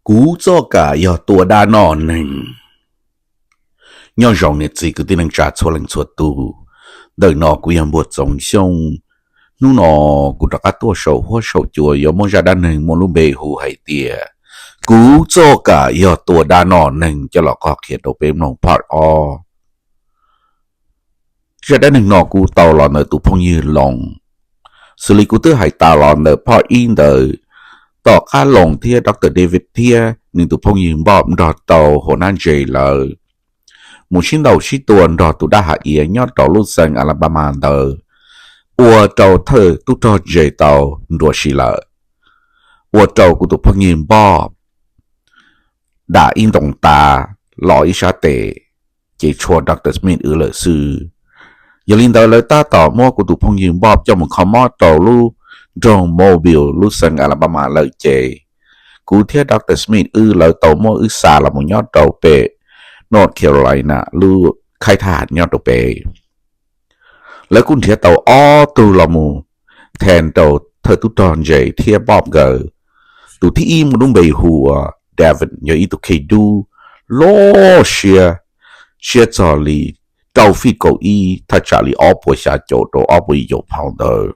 Kuv txoj kam yog tua dab noj neeg. Nyob zoo niam txiv kwv tij neej tsa txhua leej txhua tus, ntawm no kuv yog Npuag Txoov Xyooj. Hnub no kuv rov qab tuaj saum huab saum cua yuav muab zaj dab neeg muaj lub npe hu hais tias kuv txoj kam yog tua dab noj neeg coj los qhia rau peb mloog part ob. Zaj dab neeg no kuv tau los ntawm tus phooj ywg Loos. Xws li kuv twb hais tas los ntawm part ib ntawd, tom qab Loos thiab Doctor David thiab nws tus phooj ywg Bob nrog rau hua nab ntses lawv mus sib ntaus sib tua nrog tus dab hav iav nyob rau lub xeev Alabama ntawd, ua rau thawj tub rog ntses tau nruam sim lawm, ua rau kuv tus phooj ywg Bob dam ib ntoo tav los ib sab tes, ces tshuav Doctor Smith wb lawm xwb. Yog li ntawd lawv tab tom muab kuv tus phooj ywg Bob coj mus kho mob rau lub nroog Mobile lub xeev Alabama lawm ces kuv thiab Doctor Smith wb lawv tau muab wb xa los mus nyob rau pem North Carolina lub khaib thab ham nyob rau pem. Lawv kuj nrhiav tau ob tug los mus thee rau thawj tub rog ntses thiab Bob nkawd. Tus thib ib muaj lub npe hu ua Devin, yog ib tug kheej dub loj siab, siab txog li rau feet kaum ib, thaj tsam li ob puas xya caum rau ob puas yim caum pound ntawd.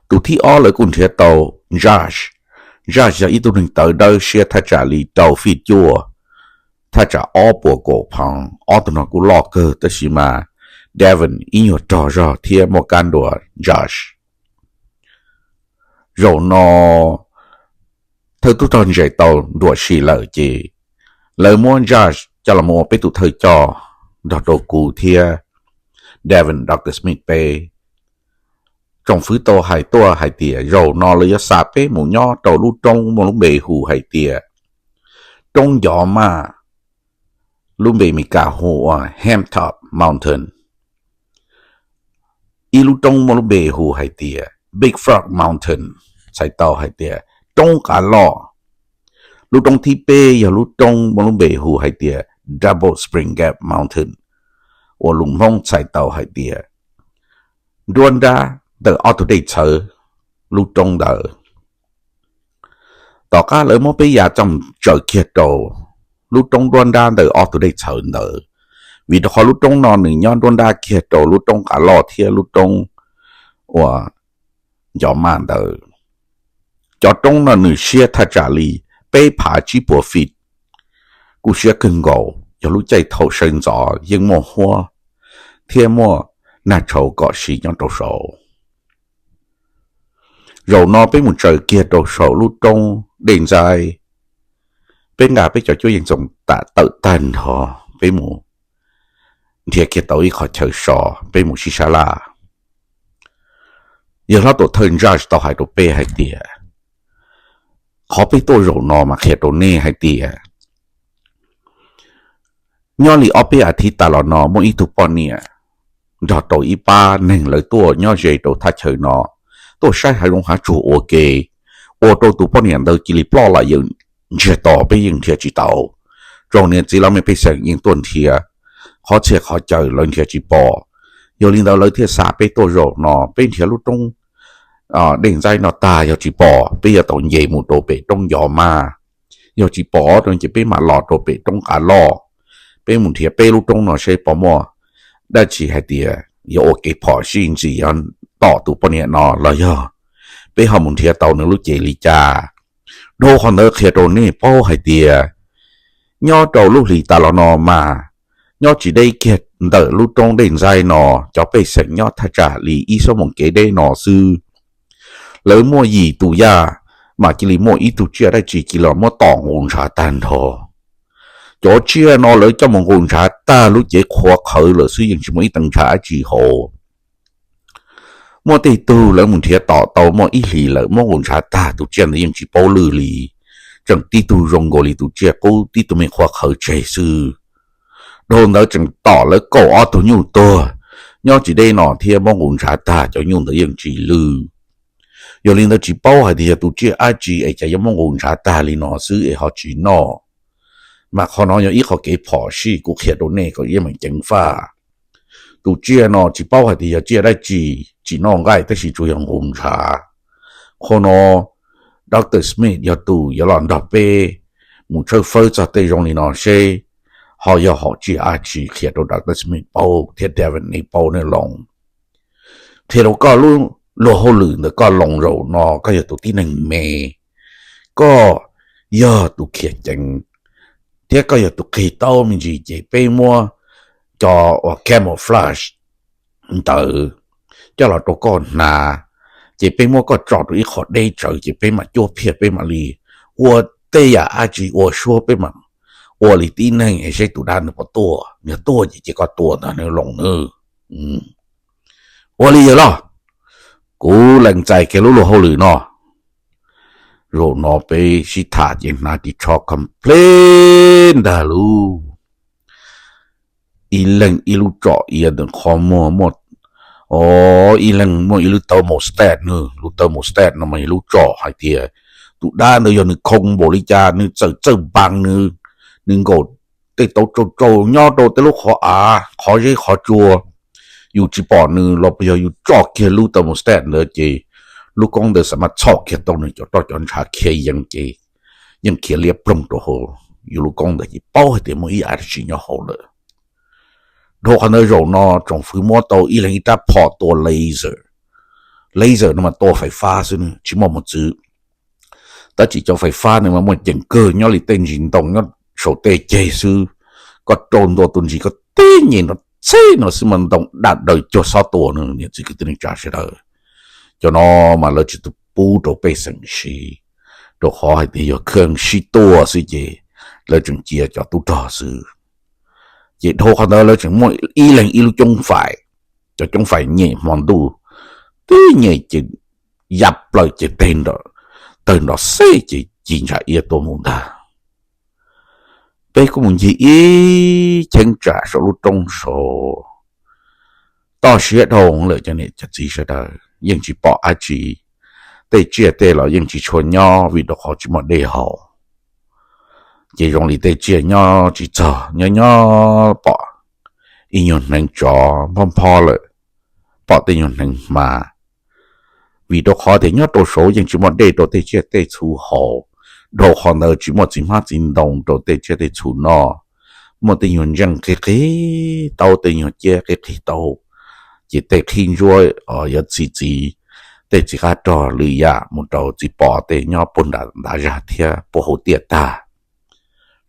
Tus thib ob lawv kuj nrhiav tau Josh. Josh yog ib tug neeg tawv dawb siab thaj tsam li rau feet cuaj, thaj tsam ob puas kaum pound. Ob tug no kuj loj kawg tab sis mas Devin ib nyuag rog zog thiab muaj kab nrua Josh. Zaum no thawj tub rog ntses tau nruam sim lawm ces lawv muab Josh coj los mus ua peb tus thawj coj nrog rau kuv thiab Devin, Doctor Smith peb. Tsoom fwv tau hais tuaj hais tias zaum no lawv yuav xa peb mus nyob rau lub roob muaj lub npe hu hais tias roob ncov maj, lub npe Meskas hu ua Hemtop Mountain. Ib lub roob muaj lub npe hu hais tias Big Frog Mountain, txhais tau hais tias roob qav loj. Lub roob thib peb yog lub roob muaj lub npe hu hais tias Double Spring Gap Mountain, uas lus Hmoob txhais tau hais tias nruab nrab ntawm ob tug dej txhawv lub roob ntawd. Tom qab lawv muab peb ya coj tsaws kiag rau lub roob nruab nrab ntawm ob tug dej txhawv ntawd, vim rau qhov lub roob no nws nyob nruab nrab kiag rau lub roob qav loj thiab lub roob uas ncov maj ntawd. Cov roob no nws siab thaj tsam li peb phav tsib puas feet, kuj siab kawg nkaus, yog lub caij thaum sawv ntxov yeej muaj huab thiab muaj nag tshauv kom siv nyob rau saud. Zaum no peb mus tsaws kiag rau saum lub roob Dej Ntxaib, peb nqa peb cov cuab yeej txoos tam tawm tag nrho, peb mus nrhiav kiag tau ib qho chaw so, peb mus sib sab laj. Yawg hlob tuam thawj Josh tau hais rau peb hais tias, qhov peb tuaj zaum no mas qhia rau nej hais tias nyob li ob peb as thiv tas los no muaj ib tug poj niam nrog rau ib pab neeg lawv tuaj nyob ze rau thaj chaw no, tuaj saib hav zoov hav tsuag ua ke, ua rau tus poj niam ntawd cia li ploj lam yawm ntsiag to, peb yeej nrhiav tsis tau. Tsoom niam txiv laj mej pej xeem yeej tuaj nrhiav qhov txhia qhov chaw lawv nrhiav tsis pom. Yog li ntawd lawv thiaj xa peb tuaj zaum no, peb nrhiav lub roob Dej Ntxaib no tag yog tsis pom peb yuav tau nce mus rau pem roob Ncov Maj, yog tsis pom ces peb mam los rau pem roob Qav Loj. Peb mus nrhiav peb lub roob no seb puas muaj dab tsi hais tias yuav ua kev phom sij ntxiv yog tom tus poj niam no los yog peb ho mus nrhiav tau nws lub cev li cas. Dhau qhov ntawd qhia rau nej paub hais tias nyob rau lub hlis tas los no mas nyob tsis deb kiag ntawm lub roob Dej Ntxaib no, cov pej xeem nyob thaj tsam li ib xuab moos kev deb no xwb, lawv muaj yim tus yaj mas cia li muaj ib tug tsiaj dab tsi cia li muab tom nqus ntshav tag nrho. Cov tsiaj no lawv coj mus nqus ntshav tag lub cev qhuav qhawv lawm xwb, yeej tsis muaj ib tee ntshav dab tsi hauv. Muaj tej tug lawv mus nrhiav tom tau muaj ib hlis lawm muab nqus ntshav tag tus tsiaj ntawd yeej tsis paub lwj li, tseem tib tug zoo nkaus li tus tsiaj qub, tib tug me qhuav qhawv tseg xwb. Dhau ntawd tseem tom lawv kaum ob tug nyuj tuag nyob tsis deb no thiab muab nqus ntshav tag cov nyuj ntawd yeej tsis lwj. Yog li ntawd tsis paub hais tias yog tus tsiaj dab tsi es cas yuav muab nqus ntshav tag li no xwb es ho tsis noj. Mas qhov no yog ib qho kev phom sij kuv qhia rau nej kom yeej meem ceev faj. Tus tsiaj no tsis paub hais tias yog tsiaj dab tsi, tsis noj nqaij tab sis tsuas yog nqus ntshav. Qhov no Doctor Smith yog tus yuav los nrog peb mus tshawb fawb txog tej zoo li no seb ho yog hom tsiaj dab tsi qhia rau Doctor Smith paub thiab David Nabaud nws los qhia rau koj lub luag hauj lwm ntawm koj los zaum no koj yog tus tib neeg me, koj yog tus khiav ceev, thiab koj yog tus qig taub me ntsis ces peb muab cov uas camouflage ntawd coj los rau koj hnav, ces peb muab koj tso rau ib qho deb tsawv ces peb mam cuab phiaj, peb mam li ua tej yam dab tsi ua suab, peb mam ua li tib neeg es seb tus dab nws puas tuaj, nws tuaj ces cia koj tua ntag nws los nws. Ua li yawg los, kuv lees txais kiag lub luag hauj lwm no. Zaum no peb sib tham ces hnav ris tsho complete ntag lauj. Ib leeg ib lub tsom iav ntawm qhov muag muaj, o, ib leeg muaj ib lub thermostat, nws lub thermostat no mas yog lub tsom hais tias tus dab ntawd yog nws khoo npaum li cas, nws txawm txawj npas nws, nws nkaum tej tauv tsaus tsaus nyob rau tej lub qhov av qhov zeb qhov tsua, yus tsis pom nws los yog yus tsom kiag lub thermostat ntawd ces lub koob ntawd xam mas txhom kiag tau nws cov roj cov ntshav khiav yees ces yeej khiav liab ploog rau hauv yus lub koob ntawd ces paub hais tias muaj ib yam dab tsi nyob hauv lawm. Dhau qhov ntawd zaum no tsoom fwv muab tau ib leeg ib rab phom tua laser. Laser no mas tua fais fab xwb, tsis muaj mos txwv. Tab sis cov fais fab no mas muaj ceem kawg, nyob li tej ntsis ntoo nyob saum tej ceg xwb, koj rau ntua tus ntsis koj tib nyem no txheb no xwb mas ntoo dam daws cuag xob tua nws. Niam txiv kwv tij neej tsa sawv daws, cov no mas lawv tsis tau pub rau pej xeem siv, rau qhov hais tias yog kheej sib tua xwb ces lawv tseem cia cov tub rog xwb. Ces dhau qhov ntawd lawv tseem muaj ib leeg ib lub coob fais, cov coob fais nyem hmo ntuj, tib nyem ces ya plaws ces teg, tawg nrov xeb ces ci ntsa iab tuaj mus ntag. Peb kuj mus ncig ib cheeb tsam saum lub roob saud, toj siab dhau lawm cov niam cov txiv sawv daws, yeej tsis pom dab tsi. Tej tsiaj tej los yeej tsis tshua nyob vim rau qhov tsis muaj dej haus. Ces zoo li tej tsiaj nyob tsis txog, nyob nyob pom ib nyuag hneev tsov nphob nphob lawm, pom tej nyuag hneev hma. Vim rau qhov tias nyob rau saud yeej tsis muaj dej rau tej tsiaj tej txhu haus, dhau qhov ntawd tsis muaj txiv hmab txiv ntoo rau tej tsiaj tej txhu noj. Muaj tej nyuag ntseej qig qig taub, tej nyuag ciab qig qig taub, ces tej qhib ntsuab yuav txi txiv, tej txiv qab rog lwm yam mus rau txiv pos tej nyob puag nram ntav zag thiab puag hauv tiaj tag,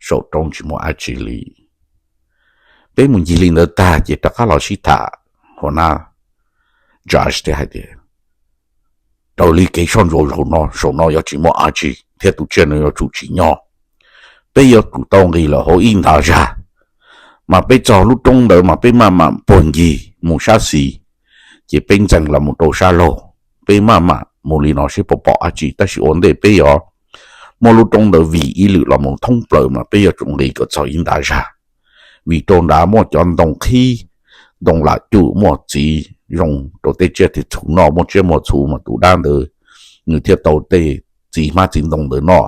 saum roob tsis muaj dab tsi li. Peb mus ncig li ntawd tag ces rov qab los sib tham, hua nab Josh thiaj hais tias, raws li kev soj ntsuam zaum no, saum no yuav tsis muaj dab tsi thiab tus tsiaj no yuav tsum tsis nyob. Peb yuav tsum tau nqis lawm hauv ib ntav zag, mas peb txog lub roob ntawd mas peb maj mam puag ncig mus sab xis, ces peb ntxees los mus rau sab laug. Peb maj mam mus li no seb puas pom dab tsi, tab sis ua ntej peb yuav muab lub roob ntawd vim ib lwm los mus thoob plaws mas peb yuav tsum nqis kom txog ib ntav zag, vim rau nrad muaj cov ntoo qhib, ntoo lam cum muaj txiv zoo rau tej tsiaj tej txhu noj, muaj tsiaj muaj txhu mas tus dab ntawd nws thiaj tau tej txiv hmab txiv ntoo ntawd noj.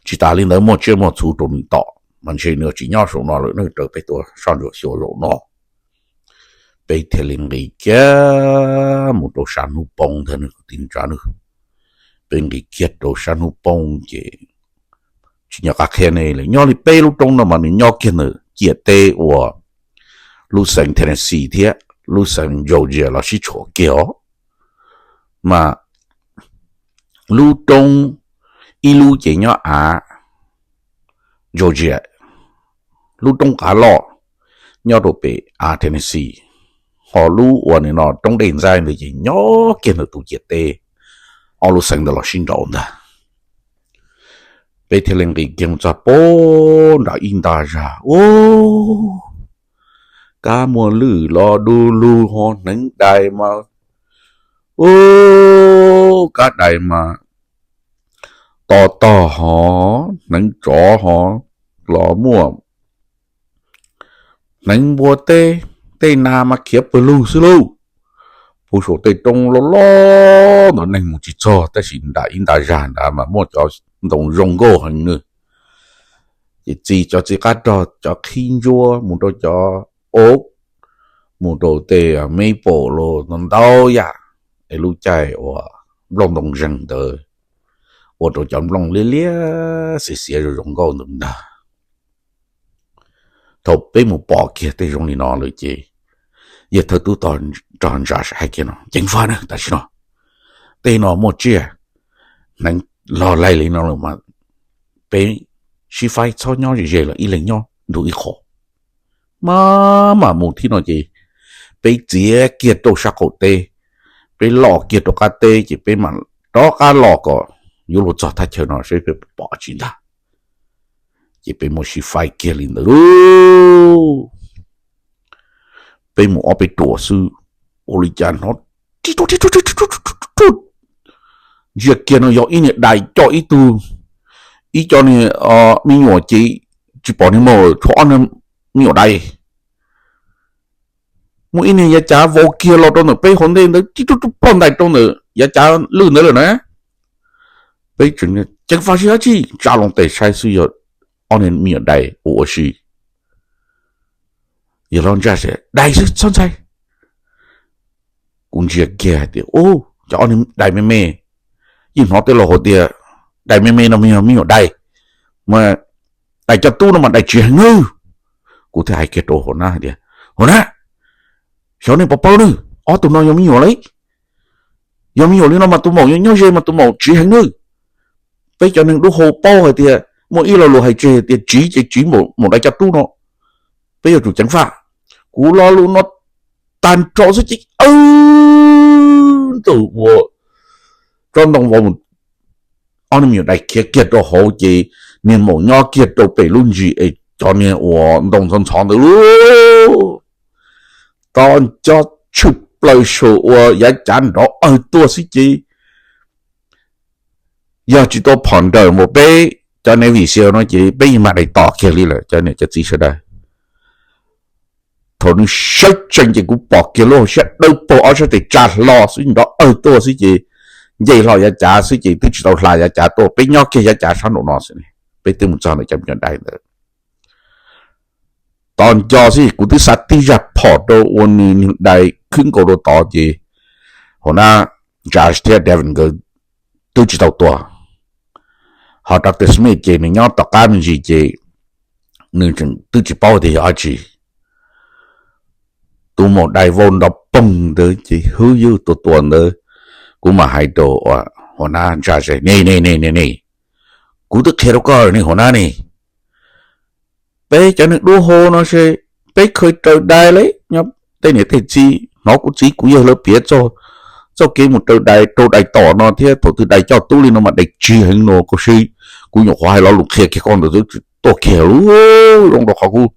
Tsis tas li ntawd muaj tsiaj muaj txhu rau nws tom, mas ntshe nws tsis nyob saum no lawm ne, raws peb tuaj soj ntsuam xyuas zaum no. Peb thiaj li nqis kiag mus rau sab hnub poob ntag kwv tij neej tsa. Peb nqis kiag rau sab hnub poob ces tsis nco qab qhia nej lawm, nyob li peb lub roob no mas nws nyob kiag ntawm ciam teb uas lub xeev Tennessee thiab lub xeev Georgia los sib tshuam kiag os. Mas lub roob, ib lub ces nyob av Georgia, lub roob qav loj nyob rau pem av Tennessee, ho lub uas nim no roob dej ntxaib ntawd ces nyob kiag ntawm tus ciam teb, ob lub xeev ntawd los sib nraud ntag. Peb thiaj li nqis kiag mus txog puag nram ib ntav zag, ub, kab muaj lwj los du lug ho hneev dais mas, ub, kab dais mas to tog ho hneev tsov ho los muaj hneev npua teb, tej nas mas khiav pawg lug xwb lauj. Puag saum tej roob loj loj ntawd neeg mus tsis txog, tab sis nram ib ntav zag nrad mas muaj cov ntoo zoo nkauj heev nawb. Ces txi cov txiv qab rog, cov qhib ntsuab mus rau cov oak, mus rau tej maple los ntau ntau yam, es lub caij uas nplooj ntoo zeeg ntawd ua rau cov nplooj liab liab xiav xiav zoo zoo nkauj ntawd ntag. Thaum peb mus pom kiag tej zoo li no lawm ces yawg thawj tub rog ntsa hais kiag no, ceev faj na, tam sim no tej no muaj tsiaj hneev log laig li no lawm mas peb sib faib txhob nyob ze ze los ib leeg nyob nrug ib qho. Mas mam mus thib no ces peb txiav kiag rau sab qaum teb, peb los kiag rau qab teb ces peb mam rov qab los kom yuav luag txog thaj chaw no seb peb pom tsis ntag. Ces peb muab sib faib kiag li ntawd lauj. Peb mus ob peb ruam xwb, ua li cas hnov ntsia kiag no yog ib niag dais coj ib tug, ib co niag me nyuam ces tsis pom niag maum, tshuav ob niag me nyuam dais. Muaj ib niag yav cav vau kiag los rau ntawm peb hauv ntej ntawd tib tug ploj ntais rau ntawm yav cav lwj ntawd lawm na. Peb tseem ceev faj sib dab tsi, tsa loo tes saib xwb yog ob niag me nyuam dais ua ua si. Yog los ntsa dais xwb txhob ntshai. Kuv ntsia kiag hais tias, u, cov ob niag dais me me, yeej hnov tej laus hais tias dais me me no mas yog me nyuam dais, mas dais coj tub no mas dais tsiv heev nawb. Kuv thiaj hais kiag rau hauv nab hais tias, hauv nab, xyov nej puas paub nawb, ob tug no yog me nyuam li. Yog me nyuam li no mas tus maum nyob ze mas tus maum tsiv heev nawb. Peb cov neeg dub hau paub hais tias muaj ib lo lus hais tseg tias tsiv ces tsiv maum dais coj tub no. Peb yuav tsum ceev faj. Kuv lo lus no tag nrho xwb ces aw ntawm ua tsob ntoo vau, ob niag me nyuam dais khiav kiag rau hauv ces niag maum nyob kiag rau pem lub ntsis es cov niag uas ntoo ntxhov ntxhov ntawd lauj. Tos nco tshwm plaws saum uas yav cav nrov awg tuaj xwb ces yog tsis tau phom nrawm npaum peb cov Navy SEAL no ces peb yeej mag dais tos kiag li lawm cov niam cov txiv sawv daws. Thaum nws sawv tsees ces kuv pom kiag lub hauv siab dawb paug ob sab tes tsa hlo xwb nrov awg tuaj xwb ces nce hlo yav cav xwb ces twb tsis tau hla yav cav tuaj, peb nyob kiag yav cav sab nraum no xwb, peb twb mus txog ntawm cov me nyuam dais ntawd. Tos nco xwb kuv twb xa tib zaj phom rau ua nws niag dais khwb nkaus rau tod ces hauv nab Josh thiab Devin nkawd twb tsis tau tua. Ho Doctor Smith ces nws nyob tom qab me ntsis ces nws tseem twb tsis paub tias yog dab tsi. Tus maum dais vau nrov poog ntawd ces hwb yug tua tua ntawd, kuv mam hais rau hauv nab Josh, ne ne ne ne ne, kuv twb qhia rau koj ne hauv nab ne, peb cov neeg dub hau no se peb khaws raws dais li, tej niam tej txiv hnov kuv txiv kuv yawg lawv piav txog txoj kev mus raws dais rau dais tom no thiab thaum twg dais coj tub li no mas dais tsis heev no koj si. Kuv nyuam qhuav hais lo lus qhia kiag koj ntawd twb tuaj kiag lub zoo rau qhov kuv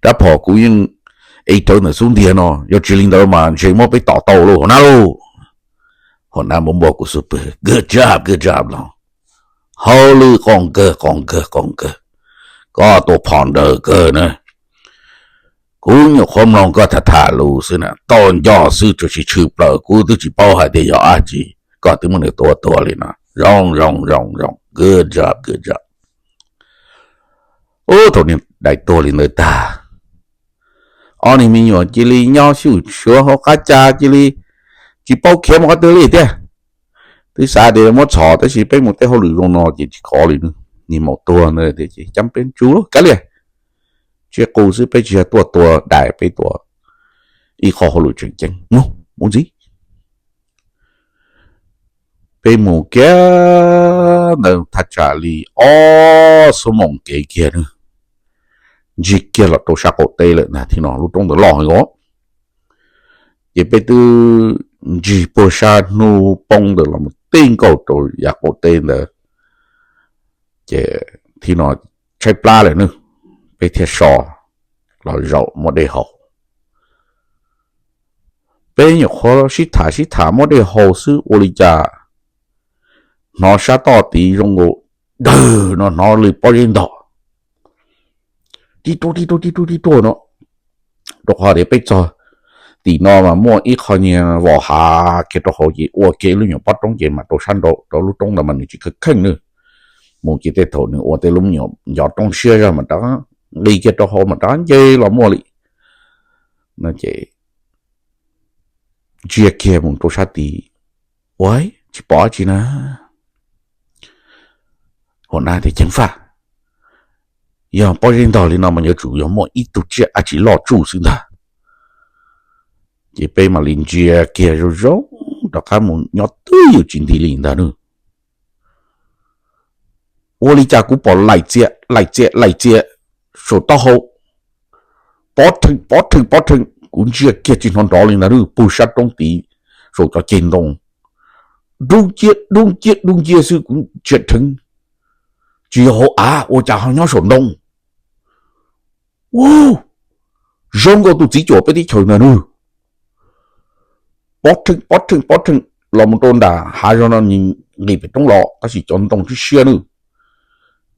rab phom kuv yeej ev rawv ntawm xub ntiag no, yog tsis li ntawd mas ntshe muab peb tom tau lauj hauv nab lauj. Hauv nab npau npau kuv xub pwg, good job, good job los. Hauj lwm qoo kawg qoo kawg qoo kawg, koj tua phom nrawm kawg na. Kuv nyuam qhuav mloog koj tham tham lus xwb na, tos nco xwb tsuas tsis tshwm plaws, kuv twb tsis paub hais tias yog dab tsi, koj twb muab nws tua tua li no. Zoo zoo zoo zoo, good job, good job. Ub, thaum niag dais tuag li ntawd tag, ob niag me nyuam cia li nyob xyuj suav hauv qab cas cia li tsis paub khiav mus qhov twg li tiag. Twb xav tias muab txhom tab sis peb mus tej hauj lwm zoo no ces tsis khov li. Niag maum tuag ntawd tias ces cab peb tsuj lub kav liam, tsiaj qus xwb, peb tsis yog tuaj tua dais, peb tua ib qho hauj lwm tseem ceeb. Mus, mus ntxiv. Peb mus kiag ntawd thaj tsam li ob xuab moos kev kiag na, ntsig kiag los rau sab qaum teb lawm ntag. Thib no lub roob ntawd loj heev os. Ces peb twb ntsig puag sab hnub poob ntawd los mus tib nkaus rau yav qaum teb ntawd, ces thib no tshaib plab lawm na, peb thiaj so los zaum muab dej haus. Peb nyuam qhuav sib tham sib tham muab dej haus xwb ua li cas hnov sab toj tid zoo nkaus dawg no hnov li pob zeb ntog tib ruaj tib ruaj tib ruaj tib ruaj no, rau qhov tias peb txog tim no mas muaj ib qho niag vos hav kiag rau hauv ces ua kiag ib lub nyuam pob roob ces mam rau sab nraud rau lub roob ntawd mas nws tsis kheej kheej na. Mus ces tej thaum nws ua tej lub me nyuam ncov roob siab zog mas rov nqis kiag rau hauv mas rov nce los muaj li. No ces ntsia kiag mus rau sab tid, ua tsis pom dab tsi na. Hua nab tias, Ceev faj, yog pob zeb ntog li no mas yuav tsum yog muaj ib tug tsiaj dab tsi loj tsuj xwb ntag. Ces peb mam li ntsia kiag zoo zoo rov qab mus nyob twb yuav tsis nti li ntag nawb. Ua li cas kuv pom laim txias laim txias laim txias saum taub hau, pov rhees pov rhees pov rhees, kuv ntsia kiag tsis hnov nrov li ntag nawb, pug sab roob tid saum cov ceg ntoo, dub nciab dub nciab dub nciab xwb, kuv ntsia dheev tsis yog hauv av, ua cas ho nyob saum ntoo. Ub, zoo nkaus tus txiv cuam peb teb chaws ntag nawb. Pov rhees pov rhees pov rhees los mus rau nram hav zoov no, nqis pem roob los tab sis cov ntoo siab siab nawb.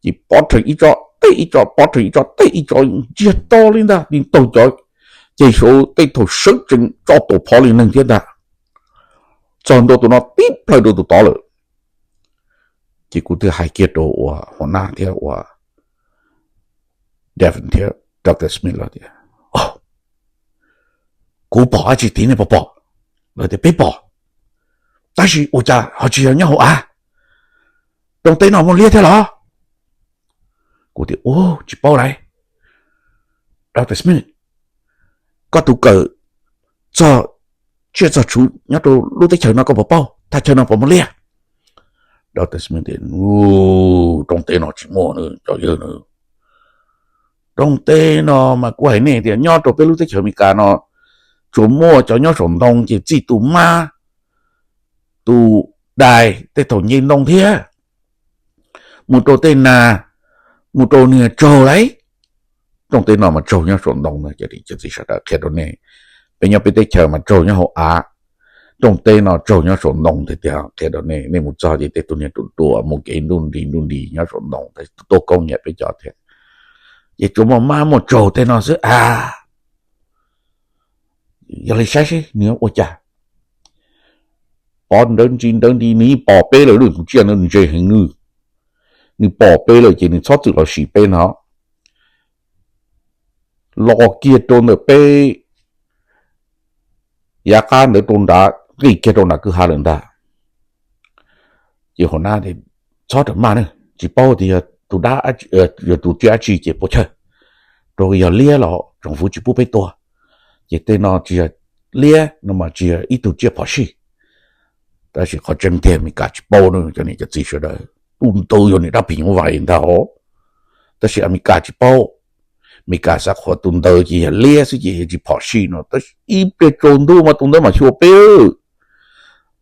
Ces pov rhees ib tsob tej ib tsob, pov rhees ib tsob tej ib tsob, ntsiag to li ntag, tig taug cov ceg saud tej thaum sawv tsees tso tuam phov li neeg thiab ntag. Txog ntua tus no tib plhaw rau tus tod lawm. Ces kuv thiaj hais kiag rau uas hua nab thiab uas Devon thiab Doctor Smith lawv tias, Kuv pom dab tsi tid nej puas pom? Lawv tias, Peb pom, tab sis ua cas ho tsis yog nyob hauv av? Rooj teb no muaj liab thiab los? Kuv tias, Ub, tsis paub lauj. Doctor Smith, koj tus kawm txog tsiaj txog txhu nyob rau lub teb chaws no koj puas paub thaj chaw no puas muaj liab? Doctor Smith tias, Rooj teb no tsis muaj, cov yawg na. Rooj teb no mas kuv hais nej tias nyob rau peb lub teb chaws Amelikas no tsuas muaj cov nyob saum ntoo ces txij tus mab, tus dais tej thaum nce ntoo thiab mus rau tej nas, mus rau niag tsaug lauj. Rooj teb no mas tsaug nyob saum ntoo no, cov txiv sawv daws, qhia rau nej, peb nyob peb teb chaws mas tsaug nyob hauv av. Rooj teb no tsaug nyob saum ntoo tiag tiag, qhia rau nej, nej mus txog ces tej tug niag ruam ruam mus kev nruj nris nruj nris nyob saum ntoo, tab sis tuaj koob nyiam peb cov thiab. Ces tsuas muaj mab muaj tsaug tej no xwb a. Yog li saib seb nws ua cas. Pov nrawv nti nrawv nti, nws yeej pom peb lawm, tus tsiaj ntawd ntse heev nawb. Nws pom peb lawm ces nws txhob txwm los sim peb no, los kiag rau ntawm peb yav qab ntawd rau nrad, nqis kiag rau nram kwj ha lawm ntag. Ces hua nab tias, Txhob rawm maj ne, tsis paub tias yog tus dab, yog tus tsiaj dab tsi ces puas chawj, rau yog liab los tsoom fwv tsis pub peb tua. Ces tej no tsis yog liab no mas tsis yog ib tug tsiaj phom sij. Tab sis qhov tseeb tiag Amelikas tsis paub no, cov niam cov txiv sawv daws, tus ntawd yog niam dab phim nyuj vais ntag. Tab sis Amelikas tsis paub, Amelikas xav qhuas tus ntawd ces yog liab xwb ces yog tsis phom sij no, tab sis ib pliag tsaus ntuj mas tus ntawd mam xyuas peb.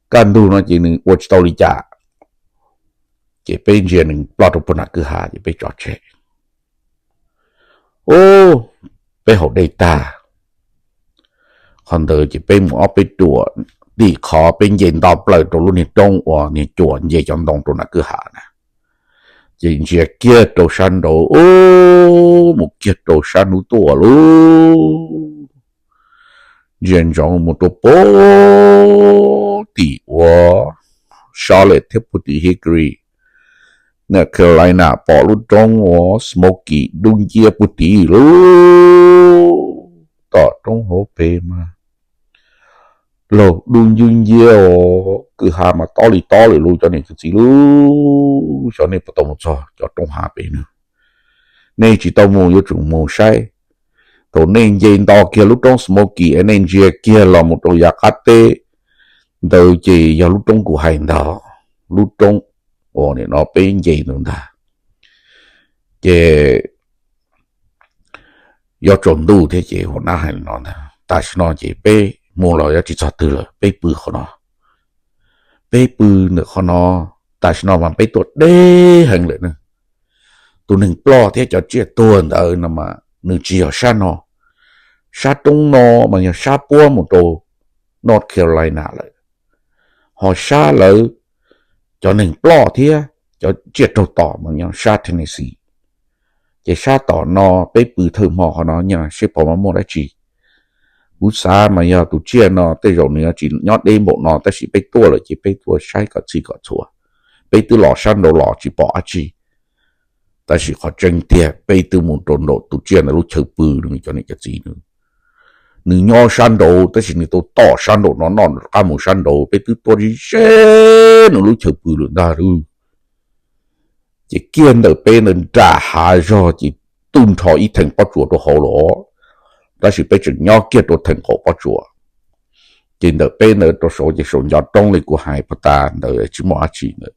Kaj ntug no ces nws ua tsis tau li cas, ces peb ntsia nws ploj rau puag nram kwj ha ces peb tso tseg. Ub, peb haus dej tag, qhov ntawd ces peb mus ob peb ruam, tim qhov peb nce nto plaws rau lub niag roob uas niag cuam nce cov ntoo rau nram kwj ha na. Ces ntsia kiag rau sab nraud, ub, mus kiag rau sab hnub tuaj lauj. Ntsia ntsoov mus rau puag tim uas Charlotte thiab puag tim Hickory, North Carolina, pom lub roob uas Smoky dub nciab puag tim lauj. Tom roob hauv pes mas laug dub nciab nciab os, kwj ha mas tob li tob lawm lauj cov niam cov txiv lauj. Xyov nej puas tau mus txog cov roob hav pem no. Nej tsis tau mus yuav tsum mus saib. Thaum nej nce nto kiag lub roob Smoky es nej ntsia kiag los mus rau yav qab teb ntawd ces yog lub roob kuv hais ntag, lub roob uas nim no peb nce ntawd ntag. Ces yuav tsaus ntuj thiab ces hua nab hais li no ntag, tam sim no ces peb mus los yuav tsis txog twg lawm, peb pw qhov no. Peb pw ntawm qhov no, tam sim no mas peb tuaj deb heev lawm na. Tus neeg ploj thiab cov tsiaj tuag ntawd no mas nws tsis yog sab no. Sab roob no mas yog sab puab mus rau North Carolina lawm, ho sab lawv cov neeg ploj thiab cov tsiaj raug tom mas nyob sab Tennessee. Ces sab tom no peb pw thawj hmo qhov no nyob seb puas muaj dab tsi. Kuv xav mas yog tus tsiaj no tej zaum nws yuav tsis nyob deb npaum no, tab sis peb tuaj lawm ces peb tuaj saib kom txhij kom txhua. Peb twb los sab nraud los tsis pom dab tsi, tab sis qhov tseeb tiag peb twb mus rau nraum tus tsiaj ntawd lub chaw pw no, cov niam cov txiv, nws nyob sab nraud tab sis nws tau tom sab nraum no noj rov qab mus sab nraud, peb twb tuaj ze ze nws lub chaw pw lawm ntag lauj. Ces kiag ntawm peb ntawd nram hav zog ces tu nrho ib theem pob tsuas rau hauv los, tab sis peb tseem nyob kiag rau theem qaum pob tsuas. Ces ntawm peb ntawd rau saud ces saum ncov roob li kuv hais puag ta ntawd tsis muaj dab tsi ntawd.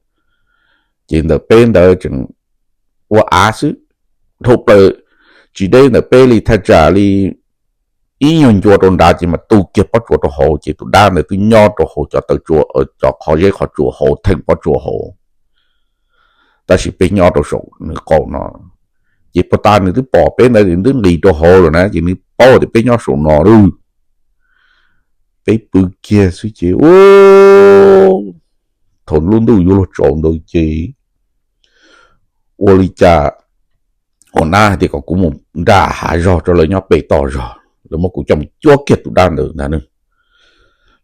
Ces ntawm peb ntawd tseem ua av xwb, dhau plaws tsis deb ntawm peb li thaj tsam li ib nyuag ncua rau nrad ces mas tu kiag pob tsuas rau hauv ces tus dab ntawd twb nyob rau hauv cov taw tsua, cov qhov zeb qhov tsua hauv theem pob tsuas hauv. Tab sis peb nyob rau saum nws qaum no, ces puag ta nws twb pom peb ntawd es twb nqis rau hauv lawm na ces nws paub tias peb nyob saum no lawm. Peb pw kiag xwb ces u, thaum lub ntuj yuav luag tsaus ntawd ces ua li cas ua nab hais tias kom kuv mus nram hav zog rau lawv nyob pem toj zog, lawv muab kuv coj mus cuab kiag tus dab ntawd ntag ne.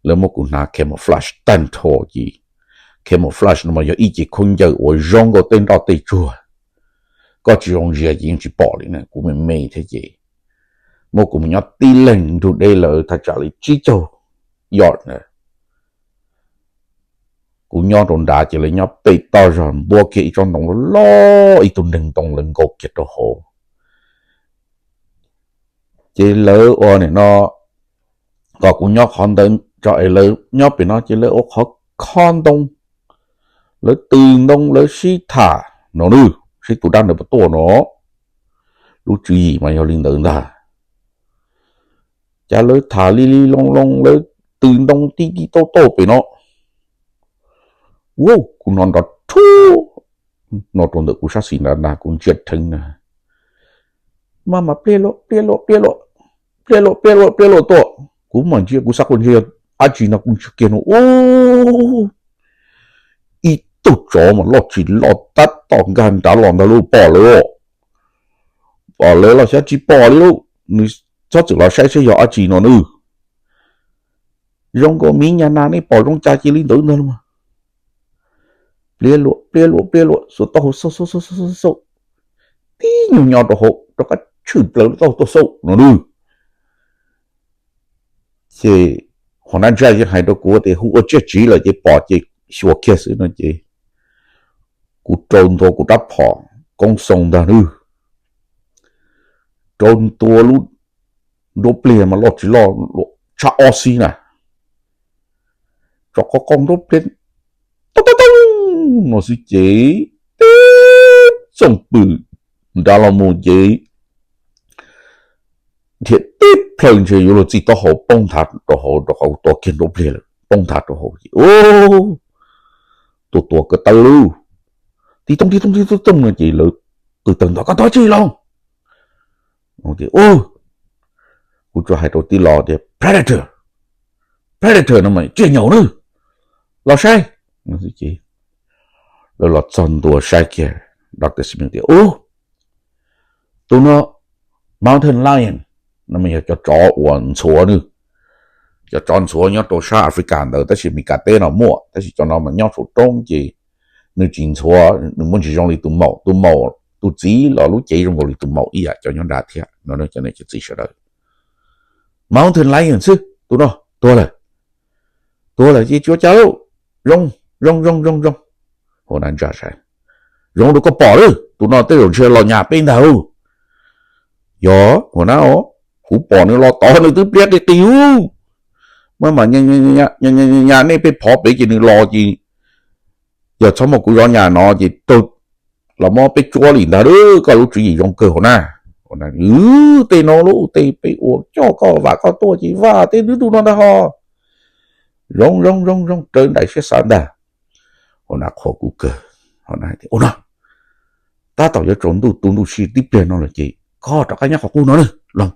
Lawv muab kuv hnav camouflage tag nrho ces camouflage no mas yog ib ce khaub ncaws uas zoo nkaus tej nroj tej tsuag, koj tsis zoo ntsia ces yeej tsis pom li na, kuv me me thiab ces muab kuv mus nyob tib leeg nrug deb lawv thaj tsam li tsib caug yard na. Kuv nyob rau nrad ces lawv nyob pem toj zog npuab kiag ib tsob ntoo loj loj, ib tug neeg ntoo lawv nkaus kiag rau hauv. Ces lawv ua nim no kom kuv nyob qhov ntawd tso es lawv nyob pem no ces lawv ua qhov kho ntoo, lawv tw ntoo lawv sib tham no nawb, seb tus dab ntawd puas tuaj no. Lub tswv yim mas yog li ntawd ntag. Cas lawv tham li li loo loo lawv tw ntoo tib tib tauj tauj pem no. Ua kuv no nrov rhuv no rau ntawm kuv sab xis nrad ntag, kuv ntsia dheev na, mas mas pliag luaj pliag luaj pliag luaj, pliag luaj pliag luaj pliag luaj tuaj. Kuv mam ntsia kuv xav kuv ntsia yog dab tsi no kuv ntsia kiag no u, ib tug tsov mas loj tsis loj tab tom nkag nrad los ntag lauj, pom lawv, pom lawv los xyov tsis pom li lauj, nws txhob txwm los saib saib yog dab tsi no nawb. Zoo nkaus miv nyas nas nej pom zoo cas cia li ntawd ntag lauj. Pliag luaj pliag luaj pliag luaj xuas taub hau xauj xauj xauj xauj, tib nyuag nyo rau hauv rov qab tshwm plaws lub taub hau tuaj xauj no nawb. Ces hua nab ntsa yeej hais rau kuv tias hu ua tsiaj tsiv lawm ces pom ces xyuas kiag xwb no ces kuv rau ntua kuv rab phom koob xoo ntag nawb, rau ntua lub nruab pliag mas loj tsis loj, tshaj ob xib na, tso qo qo nruab pliag tau tau tau no xwb ces tib txooj pwm nrad los mus ces dhia tib plhaw ntshe yuav luag txij taub hau poob nthav rau hauv rau qhov kuv tua kiag nruab pliag lawm poob nthav rau hauv ces tua tua ko taw lauj, tib tooj tib tooj tib tooj no ces lawv qw tawg ntawv koj tua tsis los. Kuv tsuas hais rau tij laug tias predator, predator no mas tsiaj nyaum na, los saib. Lawv los txog ntua saib kiag, Doctor Smith tias ub, tus no mountain lion no mas yog cov tsov uas ntxhuav nws, cov tsov ntxhuav nyob rau sab Africa ntawd tab sis Meskas teb no muaj tab sis cov no mas nyob saum roob ces nws tsis ntxhuav, nws muaj ntsis zoo li tus maum, tus maum tus txiv los lub cev zoo nkaus li tus maum ib yam cov nyob nrad thiab no cov niam cov txiv sawv daws. Mountain lion xwb tus no tuag lawm, tuag lawm ces tsis ua cas lauj, zoo zoo zoo zoo zoo. Hua nab ntsa saib, zoo rau koj pom lawm tus no tej zaum ntshe los nyas peb ntag lauj. Yog hua nab os, kuv pom nws los tod nws twb pliab qis qis ub, mas mas nyas nej peb phov pem ces nws los ces yog txhob muaj kuv zov nyas no ces raug los muab peb tsuab li ntag lauj, koj lub tswv yim zoo kawg hua nab. Tej no lub tej peb ua coj koj vam koj tuaj ces vam tej nws tus no ntag ho. Zoo zoo zoo zoo raws nraim siab xav ntag. Hua nab qhuas kuv kawg, hua nab tias ua no, tab tom yuav tsaus ntuj tu ntuj sia tib pliag no lawm ces koj rov qab nyob qhov qub no na los,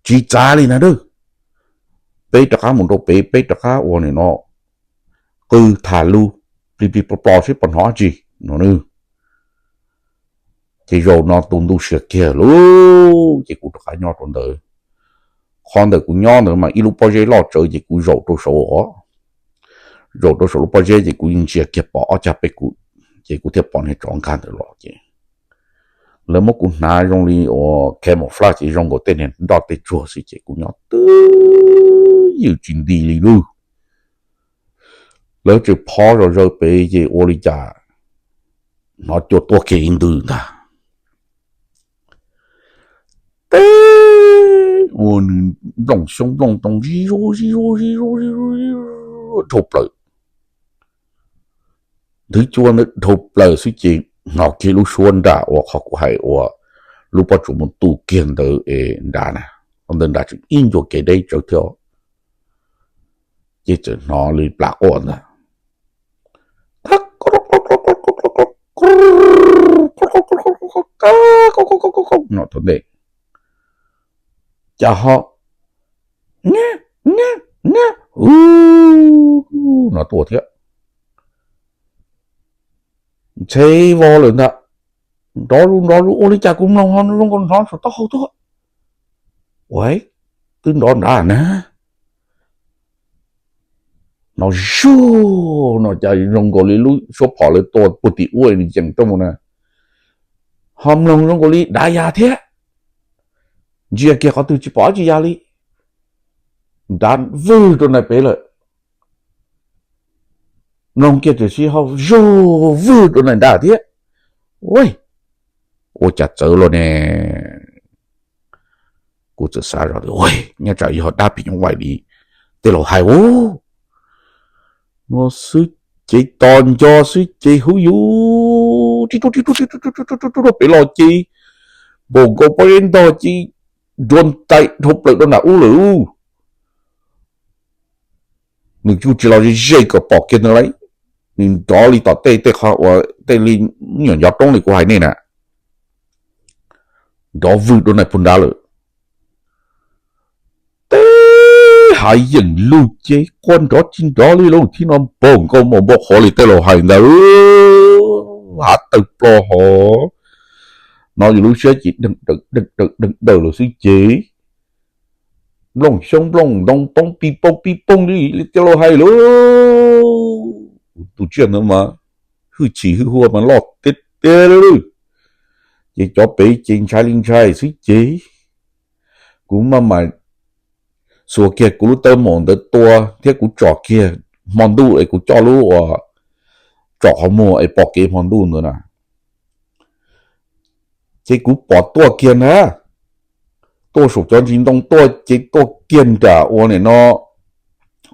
tsis txav li ntag nawb, peb rov qab mus rau pem peb rov qab ua nim no qw tham lus plig plig plos plos seb puas hnov dab tsi no nawb. Ces zaum no tu ntuj sia kiag lauj ces kuv rov qab nyob rau ntawd. Qhov ntawm kuv nyob ntawd mas ib lub pob zeb loj tsawv ces kuv zaum rau saud os, zaum rau saum lub pob zeb ces kuv yeej ntsia kiag pom ob cag peb kuv, ces kuv thiaj pom niag tsov nkag ntawd los ces lawv muab kuv hnav zoo li uas camouflage ces zoo nkaus tej niag nroj tej tsuag xwb ces kuv nyob twb ywm tsis nti li lauj. Lawv tseem phov zom zaws pem ces ua li cas Hnov cua tuaj kiag ib ntwg ntag. Teb ua nws nplooj xyoob nplooj ntoo zib zuj zib zuj zib zuj zib zuj dhau plaws. Nthwv cua ntawd dhau plaws xwb ces hnov kiag lub suab nram uas qhov kuv hais uas lub pob tsuas mus tu kiag ntawd es nrad na, ntawd nrad tseem ib ncua kev deb tsawv thiab. Ces txawm hnov li plam quaj ntag. No thaum ntej cas ho, no tuaj thiab. Ntxhe vog lawm ntag. Nrov zus nrov zus ua li cas kuv mloog ho zoo nkaus hnov saum taub hau tuaj. Ua, twb nrov nrad na. No zuj, no cas zoo nkaus li lub suab phom lawv tua puag tim ub nws yees tuaj mus na. Ho mloog zoo nkaus li dav ya thiab. Ntsia kiag qhov twg tsis pom dab tsi ya li. Dav vwg rau nraim pem lawm. Mloog kiag tiam sis ho zuj vwg rau nraim nrad thiab. Ua, ua cas txawv luaj ne. Kuv txawm xav zoj tias, nyob tsam yog dab phim nyuj vais li tej laus hais ua no xwb ces tos nco xwb ces huv yus tib rub tib rub tib rub rau pem los ces npaum nkaus pob zeb ntog ces nruas ntais dhau plaws rau nram ub lawm. Nws kuj tsis los ze ze kom pom kiag ntawd lauj. Nws nrov li tom tej tej qhov uas tej li nyuam nco roob li kuv hais nej na, nrov vwg rau nraim puag nrad lawm. Teb hav yeem lug ces quaj nrov tsis nrov li lauj, thib no npaum nkaus npaum npau qhuav li tej laus hais ntawd, hav tawg plo hov. No yus lub siab ces deeg deeg deeg deeg daws lawm xwb ces nplooj xyoob nplooj ntoo poob pij poob pij poob li li tej laus hais lauj. Tus tsiaj ntawd mas hwj chim hwj huam mas loj tiag tiag li. Ces cov pem ces ntshai li ntshai xwb ces kuv maj mam xuas kiag kuv lub teeb maum ntawd tua thiab kuv tsom kiag hmo ntuj es kuv coj lub uas tsom qhov muag es pom kev hmo ntuj ntawd na. Ces kuv pom tuaj kiag na, tuaj saum cov ntsis ntoo tuaj ces tuaj kiag nram ua nim no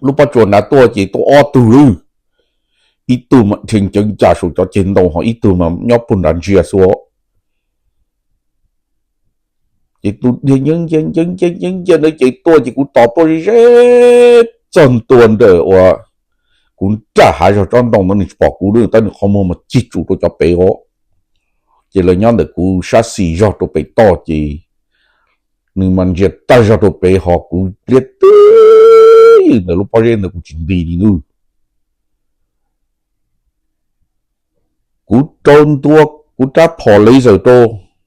lub pob tsuas nrad tuaj ces tuaj ob tug lawm. Ib tug mas dhia nceev ncas saum cov ceg ntoo ho ib tug mas nyob puag nrad ntsia xwb. Ces tus dhia nceev nceev nceev nceev nceev ntawd ces tuaj ces kuv tos tuaj ze ze txog ntua ntawm uas kuv nram hav zog tsob ntoo ntawd nws tsis pom kuv lawm tab nws qhov muag mas cig tsuj rau cov pem os. Ces lawv nyob ntawm kuv sab xis zog rau pem toj ces nws mas ntsia tag zog rau pem ho kuv liab twb ywm ntawm lub pob zeb ntawd kuv tsis nti li nawb. Kuv rau ntua kuv rab phom laser rau,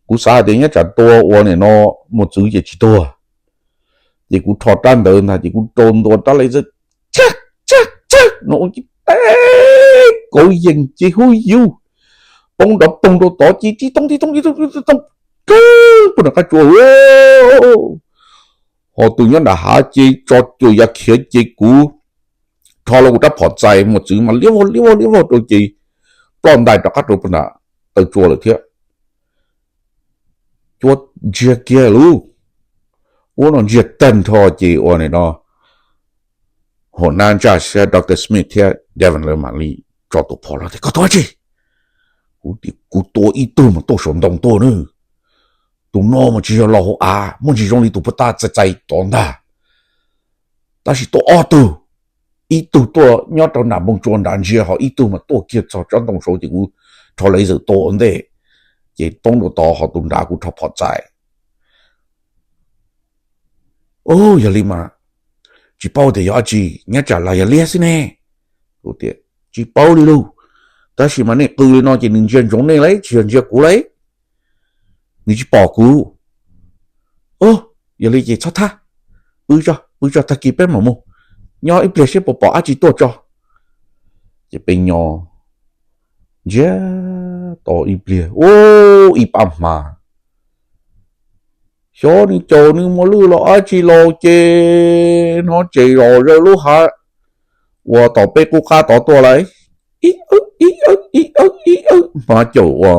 kuv xav hais tias nyob tsam tua ua nim no muas txwv ces tsis tuag. Ces kuv rho rab ntawd ntag ces kuv rau ntua rab laser, tshaj tshaj tshaj no ua ces teb kauv yees ces huv yus poob nrov poog rau tod ces tib toog tib toog tib toog tib toog, kawg puag nram qab tsua. Ho tus nyob nram hav ces tso cuam yav khiav ces kuv rho los kuv rab phom txais muas txwv mas liab vog liab vog liab vog rau ces ploj ntais rov qab rau puag nram taw tsua lawm thiab. Cua ntsiag kiag lauj. Ua no ntsiag tag nrho ces ua nim no hauv nab ntsaj siab Doctor Smith thiab Devon lawv mam li tso tus phom los tias koj tuav tsi. Kuv tias kuv tua ib tug mas tuaj saum ntoo tuaj na. Tus no mas tsis yog los hauv av, muaj ntsis zoo li tus puag ta txais txais tod ntag. Tab sis tuaj ob tug, ib tug tuaj nyob rau nram npoo tsua nrad ntsia ho ib tug mas tuaj kiag txog tsob ntoo saud ces kuv rho laser tua ua ntej ces poob rau tod ho tus nrad kuv rho phom txais. Ub, yog li mas tsis paub tias yog dab tsi, nyob tsam los yog liab xwb ne. Kuv tias tsis paub li lauj, tab sis mas nej qw li no ces nws ntsia ntsoov nej lauj, tsis yog ntsia kuv lauj. Nws tsis pom kuv. Ub, yog li ces txhob thab, pw tso pw tso tag kis peb mam mus, nyob ib pliag seb puas pom dab tsi tuaj tso. Ces peb nyob ntsia tau ib pliag ub ib pab hma. Xyov nws caum nws muas lwj los dab tsi los ces hnov tsem zom zaws lub hav uas tom peb qub qab tod tuaj lauj. ib awb ib awb ib awb ib awb, hmab caum ua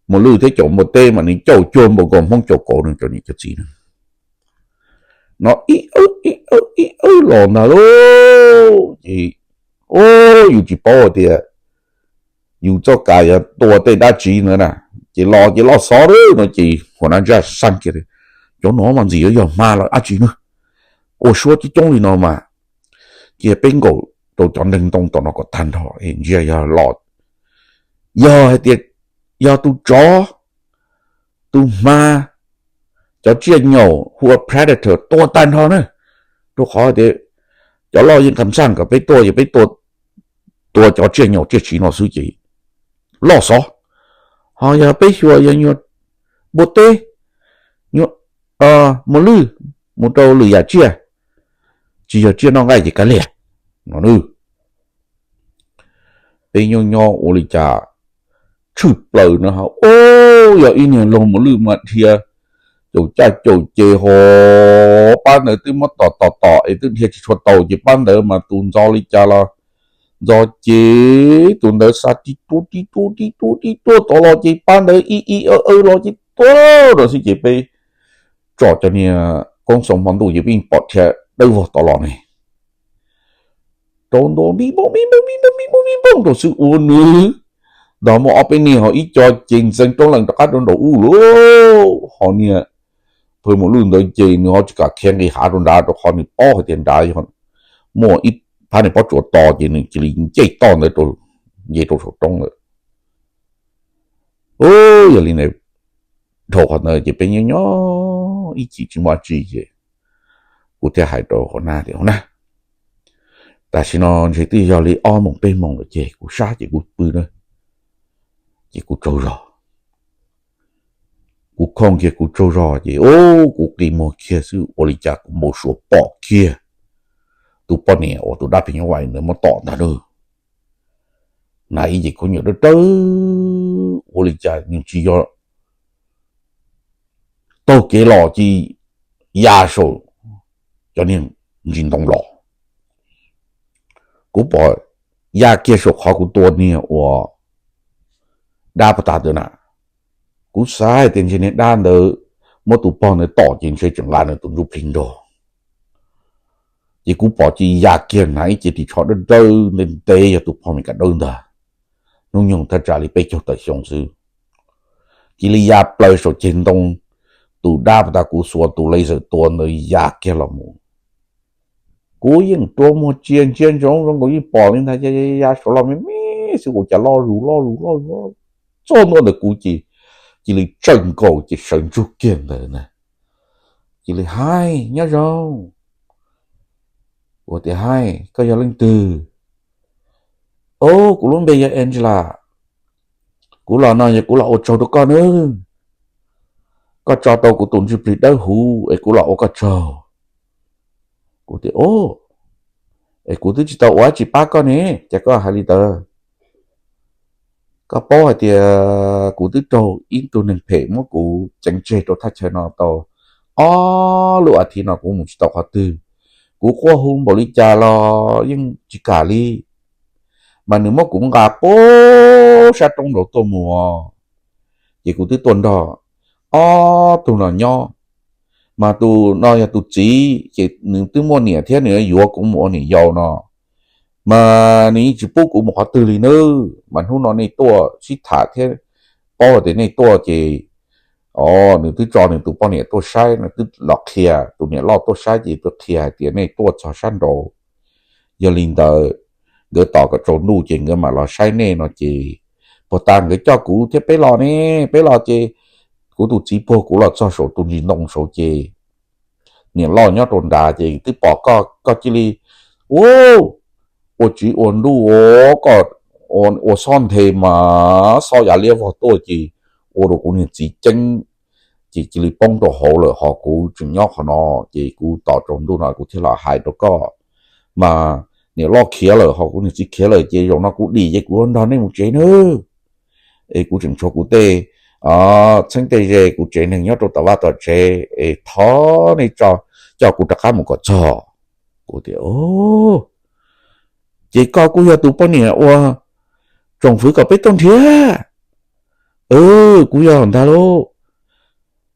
Mos Lwj thiab caum npua teb mas nws caum cuag npau nkaus Hmoob caum kauv no, cov niam cov txiv na. No ib awb ib awb ib awb los ntag lauj. Ces, o, yus tsis paub tias yus txoj ka yuav tua tej dab tsi ntawd na, ces los ces loj xov lawm no ces hua nab ntsaj xaj kiag tias, cov no mas ntxim yuav yog hma los dab tsi na, ua suab coob coob li no mas cia peb nkaum rau cov nreeg ntoo tom no kom tag nrho es ntsia yog los, yog hais tias yog tus tsov, tus hma, cov tsiaj nyaum hu ua predator tua tag nrho na, rau qhov tias cov loj yeej kam xaj kom peb tua, yog peb tua, tua cov tsiaj nyaum tsiaj tsiv no xwb ces loj xov. Ho yog peb xyuas yog nyuag npua teb, nyuag Mos Lwj, mus rau lwm yam tsiaj, tsis yog tsiaj noj nqaij ces kav liam no. Peb nyob nyob ua li cas tshwj plaws no, o, yog ib niag laug Mos Lwj mas dhia caum caj caum ces ho pab ntawd twb muab tom tom tom es twb dhia tsis tshua tau ces pab ntawd mas tus ntxov li cas los ntxov ces tus ntawd xa tib tuab tib tuab tib tuab tib tuab tod los ces pab ntawd ib ib awb awb los ces tuag rau xwb ces peb tsom cov niag koob xoo hmo ntuj ces peb yeej pom dhia dawb vog tod los ne. Rau ntua npib npoog npib npoog npib npoog npib npoog npib npoog rau xwb ua nws ntog muaj ob peb niag ho ib co ces ntxeev roob lees rov qab rau nraum ub lauj. Ho niag phaj Mos Lwj ntawd ces nws ho tsis kam khiav nqis hav rau nrad rau qhov nws paub hais tias nrad yog muaj ib phab niag pob tsuas to ces nws cia li ncej toj ntawd nce rau saum roob lawm. Yog li ntawd, dhau qhov ntawd ces peb nyob nyob ib chim tsis muaj dab tsi ces kuv thiaj hais rau hua nab tias, hua nab, tam sim no ntshe twb yog li ob moos peb moos lawm ces kuv sab ces kuv pw na, ces kuv tsaug zog. Kuv khooj kiag kuv tsaug zog ces, o, kuv qi muag kiag xwb ua li cas kuv npau suav pom kiag tus poj niam uas tus dab phim nyuj vais ntawd muab tom ntag lauj. Hnav ib ce khaub ncaws dawb dawb ua li cas nws tsis yog taug kev los ces ya saum cov niag ntsis ntoo los. Kuv pom ya kiag saum qhov kuv tua niag uas dab puag ta ntawd na. Kuv xav hais tias ntshe niag dab ntawd muab tus pog ntawd tom ces ntshe tseem nqa nws tus ntsuj plig nrog. Ces kuv pom cia li ya kiag hnav ib ce ris tsho dawb dawb ntev ntev yog tus pog Mes Kas Dawb ntag, hnub nyoog thaj tsam li peb caug tawm xyoo xwb. Cia li ya plaws saum ceg ntoo, tus dab puag ta kuv xuas tus laser tua ntawd ya kiag los mus. Kuv yeej rua muag tsia ntsia ntsoov zoo nkaus yeej pom li ntag, ya saum los me me xwb ua cas loj zus loj zus loj zus. Txog ntua ntawm kuv ces cia li tsawj nkaus ces sawv ntsug kiag ntawd na. Cia li, haib, nyob zoo. Ua tias, haib, koj yog leej twg? O, kuv lub npe yog Angela. Kuv los no yog kuv los ua tsaug rau koj nawb. Koj tso tau kuv tus ntsuj plig dawb huv es kuv los ua koj tsaug. Kuv tias, o, es kuv twb tsis tau ua dab tsi pab koj ne, cas koj hais li ntawd? Koj paub hais tias kuv twb raug ib tug neeg phem muab kuv ceev tseg rau thaj chaw no tau ob lub as thiv no kuv mus tsis tau qhov twg. Kuv quaj hu npaum li cas los yeej tsis kam li. Mas nws muab kuv nqa puag sab roob nraud tuaj mus, ces kuv twb tuaj nrog ob tug no nyob. Mas tus no yog tus txiv ces nws twb muaj niam thiab nws yuav kuv mus ua niam yau no. Mas nws yeej tsis pub kuv mus qhov twg li nawb. Mas hnub no nej tuaj sib tham thiab paub tias nej tuaj ces, o, nws twb tso nws tus poj niam tuaj saib, nws twb los qhia, tus niam loj tuaj saib ces tuaj qhia hais tias nej tuaj txog sab nraud. Yog li ntawd, nkawd tos kom tsaus ntuj ces nkawd mam los saib nej no ces, puag ta nkawd coj kuv thiab peb los ne, peb los ces kuv tus txiv puag kuv los txog saum tus ntsis ntoo saud ces niam loj nyob rau nrad ces twb pom koj, koj cia li, u, ua tsiv ua ntuj, koj ua xob nthe mas xob yav liab vog tuaj ces ua rau kuv niag txiv ceeb ces cia li poob rau hauv lawm, ho kuv tseem nyob qhov no ces kuv tos tsaus ntuj no kuv thiaj los hais rau koj. Mas niam loj khiav lawm ho kuv niag txiv khiav lawm ces zaum no kuv dim ces kuv nrog nej mus tsev nawb. Es kuv tseem tshuav kuv tej txheeb tej ze, kuv tsev neeg nyob rau tom vaj tom tsev es thov nej coj kuv rov qab mus kom txog. Kuv tias, o, Ces koj kuj yog tus poj niam uas tsoom fwv kom peb tuaj nrhiav. Kuv yog ntag lauj.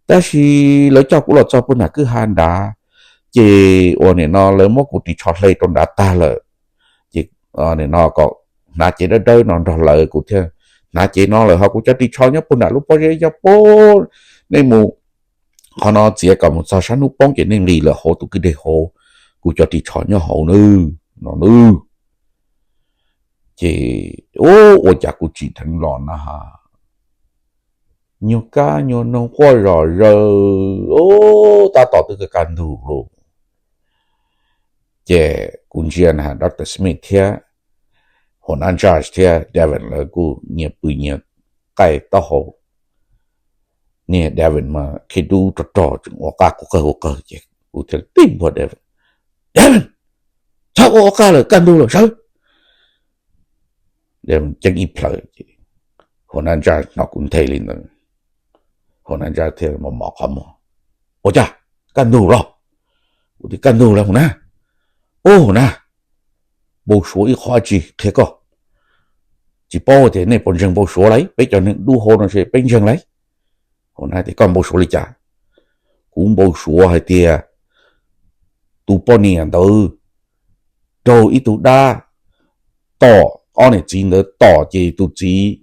Tab sis lawv coj kuv los txog puag nram kwj ha nrad, ces uas nim no lawv muab kuv ris tsho hle rau nrad tag lawm. Ces nim no kom hnav cev dawb dawb no nrog lawv, kuv thiaj hnav cev no lawm, ho kuv cov ris tsho nyob puag nram lub pob zeb, yog puag nej mus qhov no txiav kom mus txog sab hnub poob ces nej nqis lawm hauv tus kwj deg hauv, kuv cov ris tsho nyob hauv no nawb. Ces ua cas kuv tsim dheev los na, nyuag kab nyuag noog quaj zom zaws, tab tom twb kaj kaj ntug lawm. Ces kuv ntsia na, Doctor Smith thiab Huas Nab Judge thiab Devon lawv kuj nyias pw nyias qaij taub hau. Niag Devon mas khib dub rog rog tseem ua qaj kuv qawg ua qawg, ces kuv thiaj tib npuaj Devon, Devon, txhob ua ua qaj lawm, kaj ntug lawm, sawv. Ceeb ib plhaw, Huas Nab Judge hnov kuv nthe li ntawd, Huas Nab Judge thiaj mos mos qhov muag, Ua cas, kaj ntug los? Kuv tias, Kaj ntug lawm Huas Nab. Ub Huas Nab, npau suav ib qho dab tsi qhia koj. Tsis paub tias nej puas ntseeg npau suav lauj, peb cov neeg dub hau no ces peb ntseeg lauj. Huas Nab tias, Koj npau suav li cas? Kuv npau suav hais tias tus poj niam ntawd raug ib tug dab tom, ob niam txiv ntawd tom ces tus txiv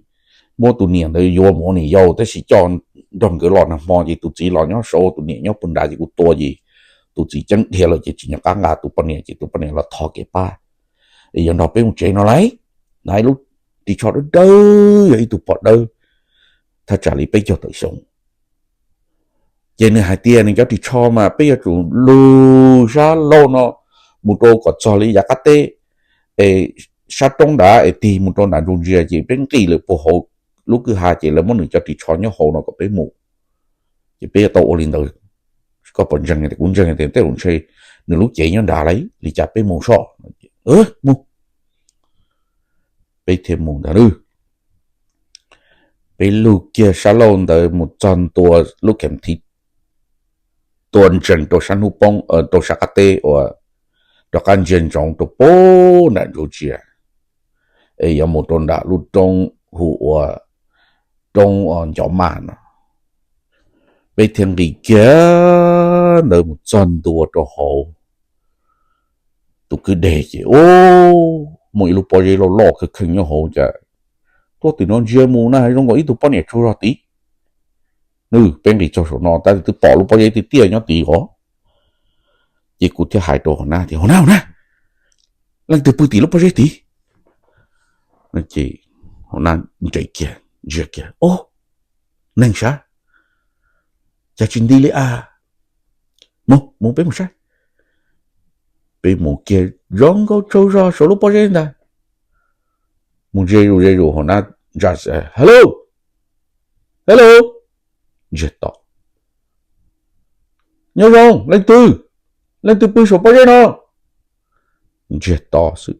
muab tus niam ntawd yuav mus ua niam yau, tab sis coj nrog nkawd los nag hmo ces tus txiv los nyob saud, tus niam nyob puag nrad, ces kuv tua ces tus txiv ceeb dhia lawm ces tsis nco qab nqa tus poj niam, ces tus poj niam los thov kev pab es yuav nrog peb mus tsev no lauj. Hnav ib lub ris tsho dawb dawb, yog ib tug pog dawb thaj tsam li peb caug tawm xyoo. Ces nws hais tias nws cov ris tsho mas peb yuav tsum lug sab laug no mus rau kom txog li yav qab teb, es sab roob nrad es tig mus rau nram ntug ntsia, ces peb nqis lawm puag hauv lub kwj ha ces lawv muab nws cov ris tsho nyob hauv no kom peb mus. Ces peb yuav tau ua li ntawd. Koj puas ntseeg? Kuv ntseeg tias tej zaum ntshe nws lub cev nyob nrad lauj, li cas peb mus soj. Mus. Peb thiaj mus ntag. Peb lug kiag sab laug ntawd mus txog ntua lub kheem thiv, tua ntsees rau sab hnub poob, rau sab qab teb uas rov qab ntsia ntsoov rau puag nram ntug ntsia, es yuav mus rau nram lub roob hu ua roob Ncov Maj no. Peb thiaj nqis kiag ntawd mus txog ntua rau hauv tus kwj deg ces, ub, muaj ib lub pob zeb loj loj kheej kheej nyob hauv, cas tuaj tim no ntsia mus na zoo nkaus ib tug poj niam tsaug zog tid. Nws, peb nqis txog saum no tab sis twb pom lub pob zeb tiaj tiaj nyob tid os. Ces kuv thiaj hais rau Huas Nab tias, Huas Nab, Huas Nab, leej twg pw tim lub pob zeb tid? Ces Huas Nab nres kiag ntsia kiag, Ob, neeg sav, cas tsis nti li a. Mus, mus peb mus saib. Peb mus kiag zoo nkaus tsaug zog saum lub pob zeb ntag. Mus ze zus ze zus, Huas Nab ntsa, Hello, hello. Ntsiag to, Nyob zoo, leej twg? Leej twg pw saum pob zeb no? Ntsiag to xwb.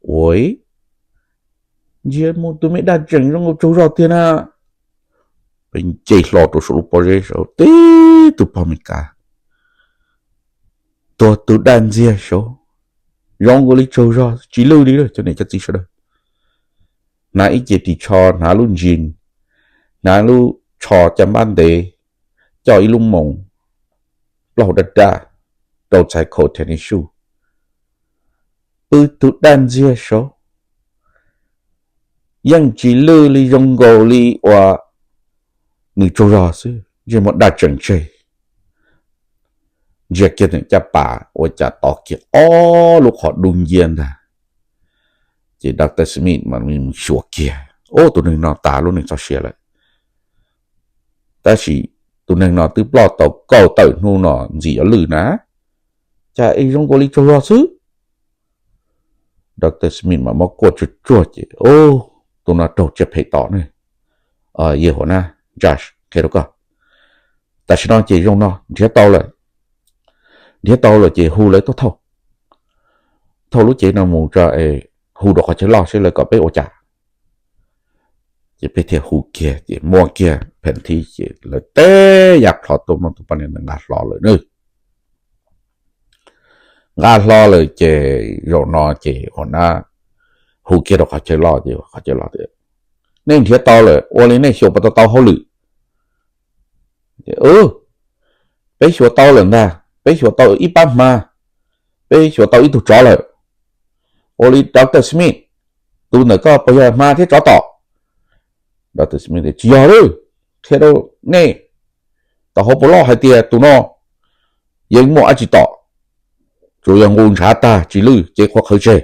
Ua, ntsia mus tus me daj tseem zoo nkaus tsaug zog tiag na. Peb nce hlo rau saum lub pob zeb saud, tib tug pog Mes Kas tuag tus daj ntxiag saud, zoo nkaus li tsaug zog tsis lwj li. Cov niam cov txiv sawv daws, hnav ib ce ris tsho, hnav lub ntsis, hnav lub tsho caj npab ntev, coj ib lub moos plaub hau daj daj, rau txhais khau tennis shoe, pw tus daj ntxiag saud, yeej tsis lwj li, zoo nkaus li uas nws tsaug zog xwb, ntsej muag daj tseem tseg. Ntsia kiag ntawm caj pas ua cas tos kiag ob lub qhov dub nciab ntag. Ces Doctor Smith mas xyuas kiag, Ub, tus neeg no tas lub neej txoj sia lawm. Tab sis tus neeg no twb ploj tau kaum tawm hnub no ntxim yuav lwj na, cas es zoo nkaus li tsaug zog xwb. Doctor Smith mas muab kuaj tsuag tsuag ces, Ub, tus no raug tsiaj phem tom ne. Yawg Huas Nab, Josh, qhia rau koj, tam sim no ces zoo no nrhiav tau lawm, nrhiav tau lawm ces hu lawv tuaj thauj, thauj lub cev no mus tso, hu rau qhov chaw loj seb lawv kom peb ua cas. Ces peb thiaj hu kiag ces muaj kiag pheem thib ces lawv teb ya plho tuaj muab tus poj niam ntawd nqa hlo lawm nawb. nqa hlo lawm ces zaum no ces hua nab hu kiag rau qhov chaw loj ces qhov chaw loj tias, nej nrhiav tau lawm, ua li nej xyuas puas tau tau hauj lwm? Peb xyuas tau lawm ntag, peb xyuas tau ib pab hma, peb xyuas tau ib tug tsov lawm. Ua li Doctor Smith, tus ntawm koj puas yog hma thiab tsov tom? Doctor Smith tias, tsis yog lawm, qhia rau nej, tom hauv paus loj hais tias tus no yeej muaj dab tsi tom, tsuas yog nqus ntshav tag tsis lwj ces qhuav qhawv tseg.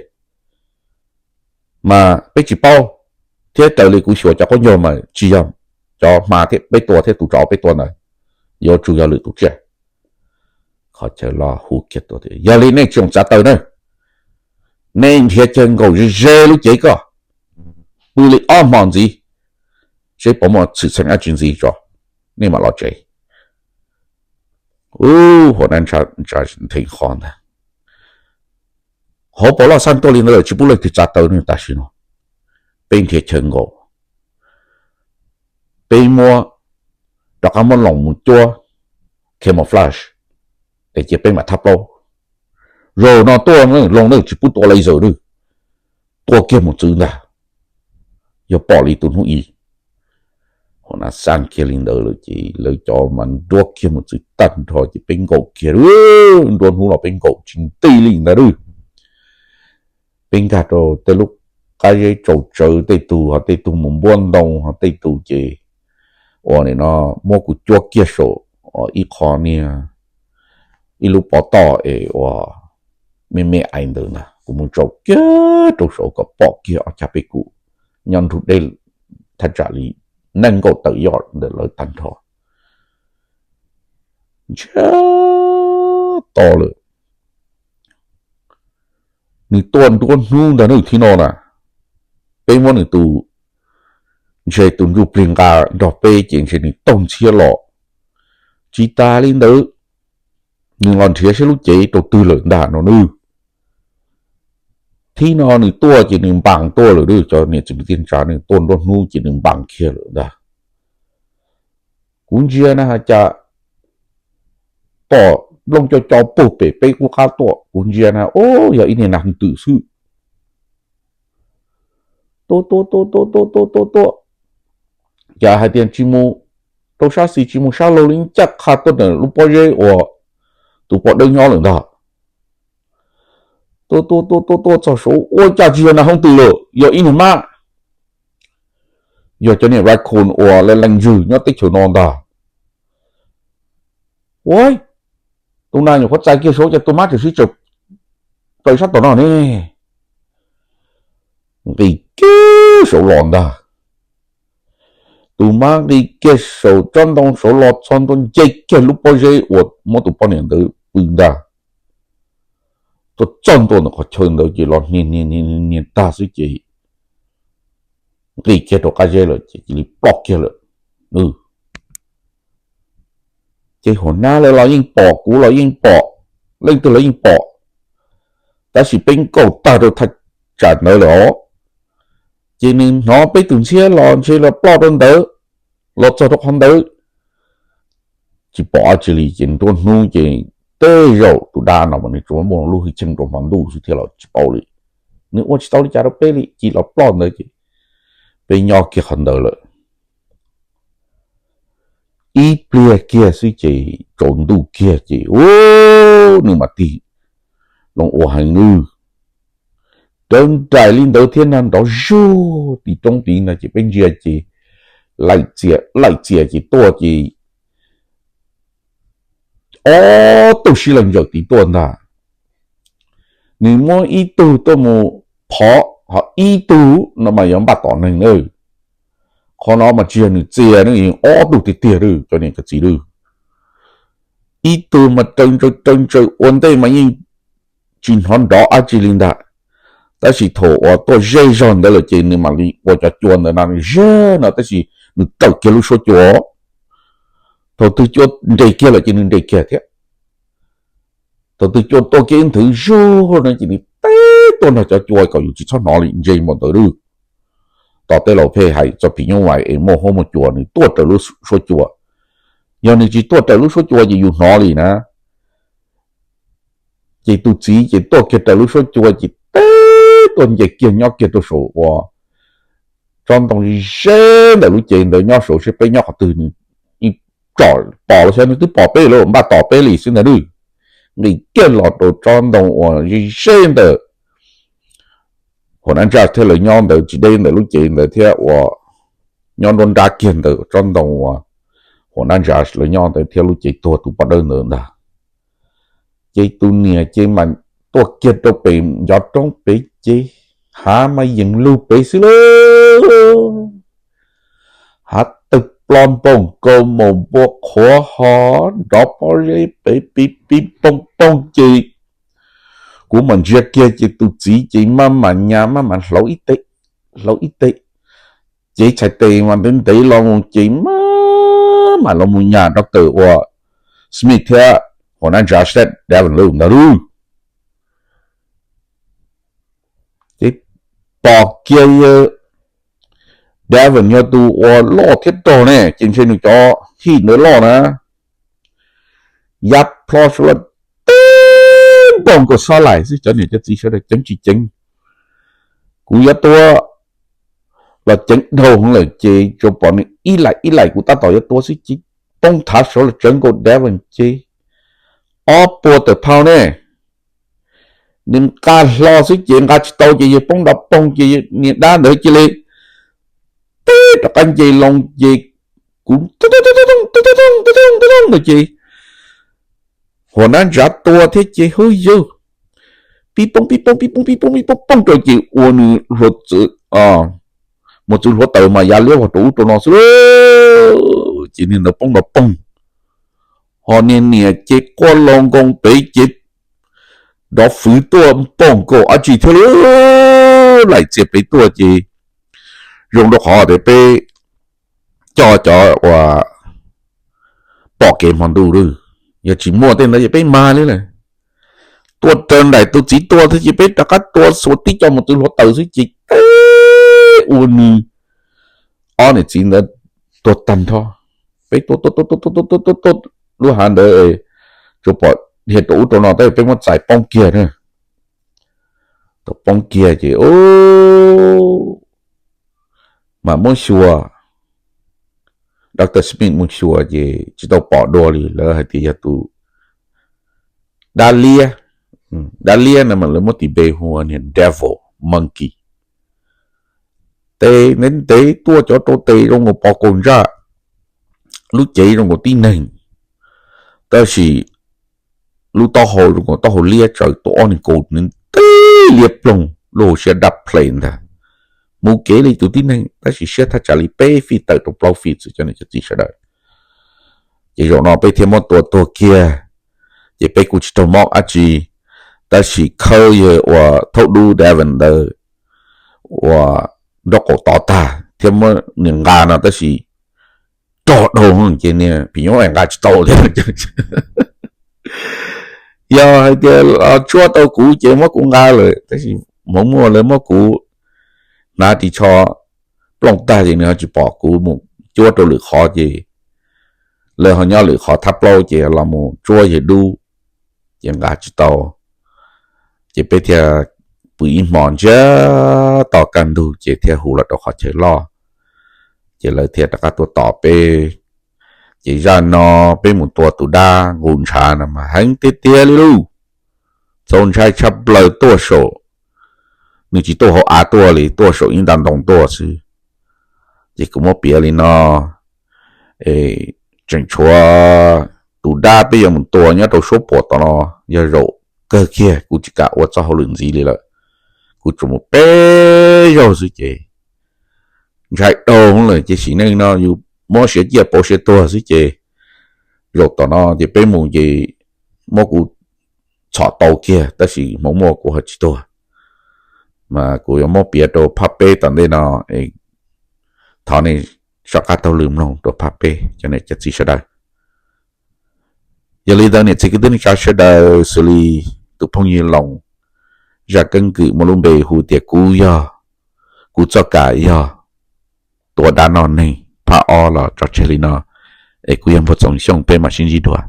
Mas peb tsis paub, thiab raws li kuv xyuas cov qaub ncaug mas tsis yog cov hma thiab peb tua thiab tus tsov peb tua ntawd, yuav tsum yog lwm tus tsiaj. Qhov chaw loj hu kiag tuaj tias, yog li nej tsis txav taw na, nej nrhiav chaw nkaum ze ze lub cev koj, pw li ob hmo ntxiv, seb puas muaj txhwm txheej dab tsi ntxiv tso, nej mam los tsev. Ub, hua nab ntshav ntheev qhov ntag. Hauv paus loj xaj tuaj li ntawd lawm tsis pub leej twg txav taw ne. Tam sim no peb nrhiav chaw nkaum, peb muab, rov qab muab loos mus cuab camouflage es cia peb mam thab plaub. Zaum no tuaj loo na tsis pub tua laser na, tua kiag mus txwv ntag, yog pom li tus hnub i. Hua nab xaj kiag li ntawd lawm ces lawv cov mas nruab kiag mus txwv tag nrho ces peb nkaum kiag, nruab hnub los peb nkaum tsis nti li ntag lawm. Peb nkag rau tej lub qab zeb tsaus tsawv, tej tug ho tej tug mus npuab ntoo ho tej tug ces ua li no muab kuv cuab kiag saum ib qho niag, ib lub pov toj es ua me me ais ntawd ntag, kuv mus tsaus kiag rau saud kom pom kiag ob cag peb kum nyob nrug deb thaj tsam li nees nkaum tawm yoj ntawm lawv tag nrho. Ntsiag to lawm. Nws tuaj nruab hnub ntag na, thib no na, peb muab nws tus, ntshe tus ntsuj plig nqa nrog peb ces ntshe nws taug ntxhiab los. Tsis tas li ntawd, nws los nrhiav saib lub cev rau twg lawm ntag no nawb. Thib no nws tuaj ces nws npas tuaj lawm, cov niam txiv kwv tij neej tsa, nws tuaj nruab hnub ces nws npas kiag lawm ntag. Kuv ntsia na has cas tom nplooj co co puag pem peb qub qab tuaj, kuv ntsia na, o, yog ib niag nas hooj twm xwb. Tuaj tuaj tuaj tuaj tuaj tuaj tuaj tuaj, cas hais tias tsis mus rau sab xis tsis mus sab laug li, ncaj qha tuaj ntawm lub pob zeb uas tus poj dawb nyob lawm ntag. Tuaj tuaj tuaj tuaj tuaj txog saud ua cas tsis yog nas hooj twm lawm, yog ib niag mab, yog cov niag raccoon uas leej leej ntswg nyob teb chaws no ntag. Ua, tus nas nyuam qhuav txais kiag saud ces tus mab tseem sib tsaws plaws sab tom no ne. Nqis kiag saud los ntag. Tus mab nqis kiag saum tsob ntoo saud los txog ntua nce kiag lub pob zeb uas muab tus poj niam ntawd pw ntag. Tuaj txog ntua ntawm qhov chaw ntawd ces los hnia hnia hnia tag xwb ces nqis kiag rau qab zeb lawm ces cia li ploj kiag lawm. Ces hua nab lawv los yeej pom, kuv los yeej pom, leej twg los yeej pom, tab sis peb nkaum tag rau thaj tsam ntawd lawm os. Ces nws hnov peb tus ntxhiab los ntshe los ploj rau ntawd, los txog rau qhov ntawd. Tsis pom dab tsi li ces nruab hnub ces tej zaum tus dab no mas nws tsuas muaj lub hwj chim rau hmo ntuj xwb thiab los tsis paub li. Nws ua tsis tau li cas rau peb li, cia los ploj ntawd ces peb nyob kiag qhov ntawd lawm. Ib pliag kiag xwb ces tsaus ntuj kiag ces, u, nws mam tig loo ua heev lawm. Rawv nraim li ntawd thiab na, nrov zug tim roob tid no ces peb ntsia ces laim txias ces tuaj ces ob tug sib leeg ntsaws tid tuaj ntag. Nws muab ib tug tuaj mus phov, ho ib tug no mas yuav npaj tom neeg na. Qhov no mas tsis yog nws txias, nws ob tug tiag tiag lawm cov niam cov txiv lawm. Ib tug mas raws ntsaws raws ntsaws ua ntej mas yeej tsis hnov nrov dab tsi li ntag. Tab sis thaum uas tuaj ze zog ntawd lawm ces nws mam li ua cov cua ntawd no nws zag no, tab sis nws kawm kiag lub suab cua. Thaum twg cua nres kiag lawm ces nws nres kiag thiab. Thaum twg cua tuaj kiag ib nthwv zog no ces nws teb tuaj nrog cov cua kom yus tsis txhob hnov li, ntse npaum ntawd lawm. Tom tej laus pheej hais txog phim nyuj vais es muaj huab muaj cua, nws tuaj raws lub suab cua. Yog nws tsis tuaj raws lub suab cua ces yus hnov li na. Ces tus txiv ces tuaj kiag raws lub suab cua ces teb tuaj nce kiag nyob kiag rau saum uas tsob ntoo ze ntawm lub cev ntawd nyob saud seb peb nyob qhov twg nws tsom pom los xyov nws twb pom peb lawm npaj tos peb li xwb ntag nawb. Nqis kiag los rau tsob ntoo uas ze ze ntawm Huas Nab Ntsa thiab lawv nyob ntawd tsis deb ntawm lub cev ntawd thiab uas nyob nruab nrab kiag ntawm tsob ntoo uas Huas Nab Ntsa lawv nyob ntawd thiab lub cev tuag tus poj dawb ntawd ntag. Ces tus niam ces mas tuaj kiag rau pem ncov roob pem ces hav mas yees lug pem xwb lauj. Hav tawg plo npoog kaus maum npua qhuav ho nrov pob zeb pem pib pib poog poog ces kuv mam ntsia kiag ces tus txiv ces maj mam nyas maj mam hlauv ib teg, hlauv ib teg. Ces txhais tes mas ntev ntev los mus ces maj mam los mus nyas rau tawm uas Smith thiab Huas Nab Ntsa sab Devon lawm ntag lauj. Ces pom kiag Devon yog tus uas loj thiab rog ne ces ntshe nws cov hip ntawd loj na. Yab plho suav los teb npoog nkaus xob laim xwb, cov niam cov txiv sawv daws ceev tsis ceev. Kuv yuav tua los ceev dhau lawm ces tsuas pom nws ib laim ib laim kuv tab tom yuav tua xwb ces poob thav saud los tsawv nkaus Devon ces ob puas tawm phau ne. Nws nqa hlo xwb ces nqa tsis tau ces yawg poob nrov poog ces niag dab ntawd cia li teb rov qab nce loo ces kuv ntawd ces Huas Nab Ntsa tua thiab ces hwb yawg pib poob pib poob pib poob pib poob pib poob poob rau ces ua nws hluav txwv, mus txwv hluav taws mas ya liab vog rau ub rau no xwb lauj. Ces niag ntawd poob nrov poog, ho niag niam ces quaj loo nkoos pem ces nrov fwv tuaj npoog nkaus dab tsi thiab lauj. Laim txias pem tuaj ces zoo rau qhov tias peb coj cov uas pom kev hmo ntuj lawm, yog tsis muaj tej ntawd ces peb mag li lawm. Tua raws nraim tus txiv tua thiab ces peb rov qab tua xuas tib co mus txwv hluav taws xwb ces teb ua nws ob niam txiv ntawd tuag tag nrho. Peb tua tua tua tua tua tua tua tua lub hav ntawd tsuas pom dhia rau ub rau no tab sis peb muab txais poob kiag na. Tau poob kiag ces mas muab xyuas, Doctor Smith mus xyuas ces tsis tau pom dua li, lawv hais tias yog tus dab liab. Dab liab no mas lawv muab tis npe hu ua niag devil, monkey. Tes ntev ntev tuaj cov rau tes zoo nkaus pos kaus ntsaj, lub cev zoo nkaus tib neeg, tab sis lub taub hau zoo nkaus taub hau liab tsaws, tus ob niag kaus ntev liab ploog, lub hauv siab dab plhe ntag. Mus kev li tus tib neeg tab sis siab thaj tsam li peb feet tawm rau plaub feet xwb cov niam cov txiv sawv daws. Ces zaum no peb thiaj muab tua tuag kiag, ces peb kuj tsis raug mob dab tsi, tab sis khawb yawg uas thaub dub Devon ntawd uas nraub qaum tod tag thiab muab nws nqa no tab sis rog dhau ces niag phim nyuj nqa tsis tau thiab. Yog hais tias los tsuab tau kuv ces muab kuv nqa lawm, tab sis hmoov muaj lawv muab kuv hnav ris tsho plooj tag ces nws ho tsis pom kuv mus cuab rau lwm qhov ces lawv ho nyob lwm qhov thab plaub ces los mus tsuab yawg dub ces nqa tsis tau. Ces peb thiaj pw ib hmo ntsiag to kaj ntug ces thiaj hu los rau qhov chaw loj, ces lawv thiaj rov qab tuaj tos peb. Ces zaj no peb mus tua tus dab nqus ntshav no mas heev tiag tiag li lauj. Txaus ntshai tshaj plaws tuaj saum, nws tsis tuaj hauv av tuaj li, tuaj saum ib nta ntoo tuaj xwb. Ces kuv muab piav li no, tseem tshuav tus dab peb yuav mus tua nyob rau suab puam tom no, yog zaum kawg kiag kuv tsis kam ua txoj hauj lwm ntxiv li lawm. Kuv tsuas mus peb zaug xwb ces ntshai dhau lawm ces sim neej no yus muab siav ciaj pauv siav tuag xwb ces zaum tom no ces peb mus ces muab kuv txhom tau kiag tab sis hmoov muaj kuv ho tsis tuag. Mas kuv yuav muab piav rau phaj peb tom ntej no, thov nej soj qab taug lw mloog rau phaj peb cov niam cov txiv sawv daws. Yog li ntawd niam txiv kwv tij neej tsa sawv daws, xws li tus phooj ywg Loos, zaj keeb kwm muaj lub npe hu tias Kuv Yog, Kuv Txoj Kam Yog Tua Dab Noj Neeg phaj ob los tso tseg li no, es kuv yog Npuag Txoos Xyooj, peb mam sib ntsib dua.